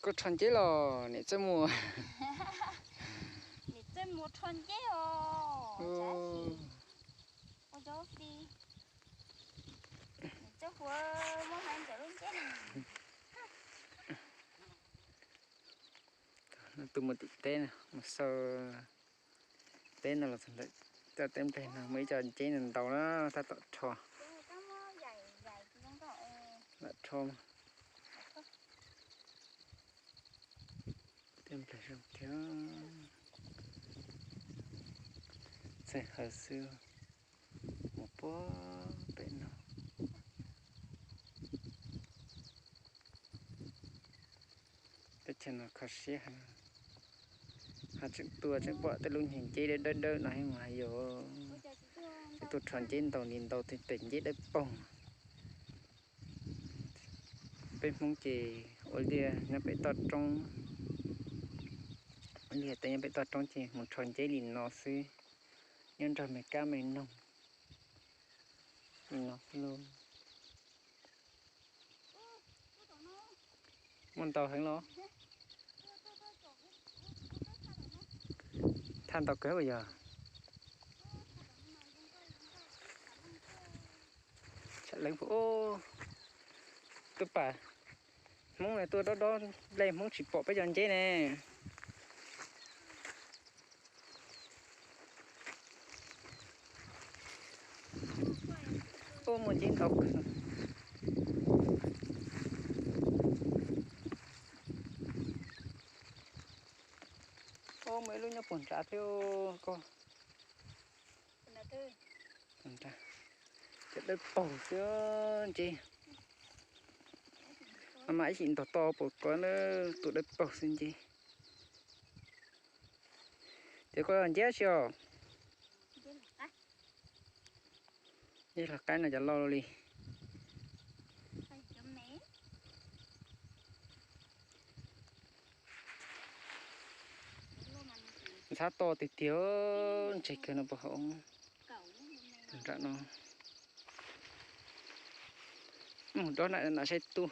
Koj rho nceb los niam Txawj Muas? Niam Txawj Muas rho nceb os. Ua cov fi, niam Txawj Huav muab hais ntawm lub nceb. Tus mus tim teb no, mus xaws teb no los txog ntawm cov teb nplej no muaj ib co nceb no ntau na, tab tom rho. Lam rho. Teb nplej zoo thiab. Txawj Huav xwb, mus puag pem no. Teb chaws no kho siab heev. Ho tseem tuaj tseem pom tej lub nyuag nceb dawb dawb dawb no thiab mas yog, tseem tuaj rho nceb ntau li ntau tej tes nceb dawb paug. Peb Hmoob ces ua liaj nyob pem toj roob, ua liaj teb nyob pem toj roob ces mus rho nceb li no xwb, nyob nrog me kab me noog li no xwb lauj. Muaj ntau heev los? Thaj ntau kawg yog. Tsham leej puag, tuaj pam Hmoob tuaj dob dob nplej Hmoob tsis pom peb cov nceb ne. Ub, muaj nceb ntau kawg. Ub, muaj ib lub nyob puag nrad thiab koj. Cov dawb paug xwb nceb. Mas ib chim ntog to puas kov na, tus dawb paug xwb nceb. Ces koj nceb tsi os? Nceb hlais qaib no cov loj li. Ntxhab to tiag tiag, ntseg kawg no puag hauv nram no. Mus dob na, na saib tub.